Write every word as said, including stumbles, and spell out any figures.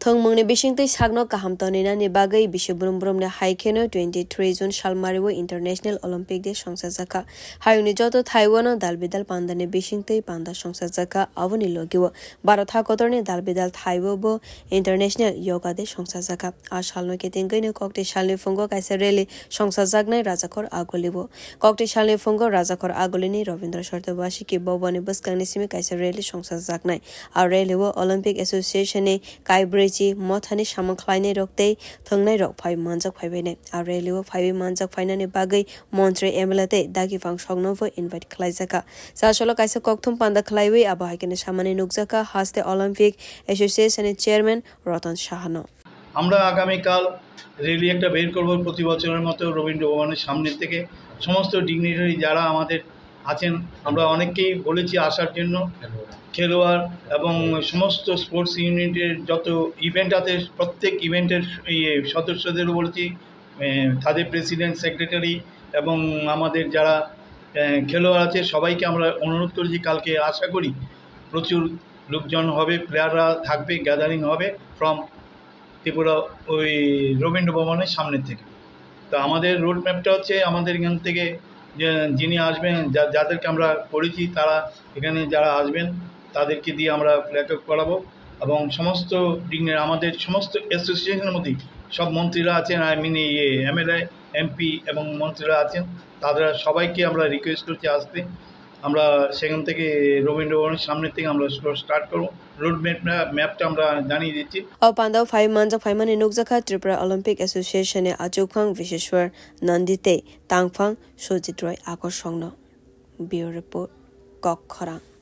Thwngmungni bisingtwi sakno kaham toninani bagwi bisi brum brumni hai kheno twenty three June salmario International Olympic Day songchajakha. Hayungni joto thaiwano dal bidal pandani bisingtwi panda songchajakha. Aboni logio Bharat hakotorni dal bidal thaiwo bo International Yoga Day songchajakha. A salno kitingwino kokti salni phungo kaisa rally songchajaknai Rajakhor Agulio. Kokti salni phungo Rajakhor Agulini Rabindra Sartobasiki Bhavanni bwskangni simi kaisa rally songchajaknai. A rally o Olympic Association ni kaibrwichi mothani samung khlainai rok tei thwngnai rok phai manjak phaibainai. A rally o phaiwi manjak phainani bagwi montri, M L A tei dagi phangsokno bo invite khlaijakha. Sasolo kaisa kokthum panda khlaiwi abo hai kheno samani nukjakha haste Olympic Association ni chairman Ratan Sahano. আমরা আগামীকাল র্যালি একটা বের করব প্রতি বছরের মতো রবীন্দ্র ভবনের সামনের থেকে। সমস্ত ডিগনিটারি যারা আমাদের আছেন, আমরা অনেককেই বলেছি আসার জন্য, খেলোয়াড় এবং সমস্ত স্পোর্টস ইউনিটের যত ইভেন্ট আছে, প্রত্যেক ইভেন্টের সদস্যদেরও বলেছি, তাদের প্রেসিডেন্ট, সেক্রেটারি এবং আমাদের যারা খেলোয়াড় আছে, সবাইকে আমরা অনুরোধ করেছি কালকে। আশা করি প্রচুর লোকজন হবে, প্লেয়াররা থাকবে, গ্যাদারিং হবে ফ্রম ত্রিপুরা, ওই রবীন্দ্র ভবনের সামনের থেকে। তো আমাদের রোড ম্যাপটা হচ্ছে আমাদের এখান থেকে যে যিনি আসবেন, যা- যাদেরকে আমরা করেছি, তারা এখানে যারা আসবেন, তাদেরকে দিয়ে আমরা ফ্ল্যাগ অফ করাবো। এবং সমস্ত ডিগনি- আমাদের সমস্ত অ্যাসোসিয়েশনের মধ্যে সব মন্ত্রীরা আছেন, আই মিন, ইয়ে, এমএলএ, এমপি এবং মন্ত্রীরা আছেন, তারা সবাইকে আমরা রিকোয়েস্ট করছি আসতে। আমরা সেখান থেকে রবীন্দ্র ভবনের সামনে থেকে আমরা স্টার্ট করবো। রোড ম্যাপ ম্যাপটা আমরা জানিয়ে দিচ্ছি। O pandao phai manjak phaimani nukjakha Tripura Olympic Association ni achukphang Visheshwar Nandi tei tangphang Sujit Roy Akorsongno. Bureau Report, Kok Khorang.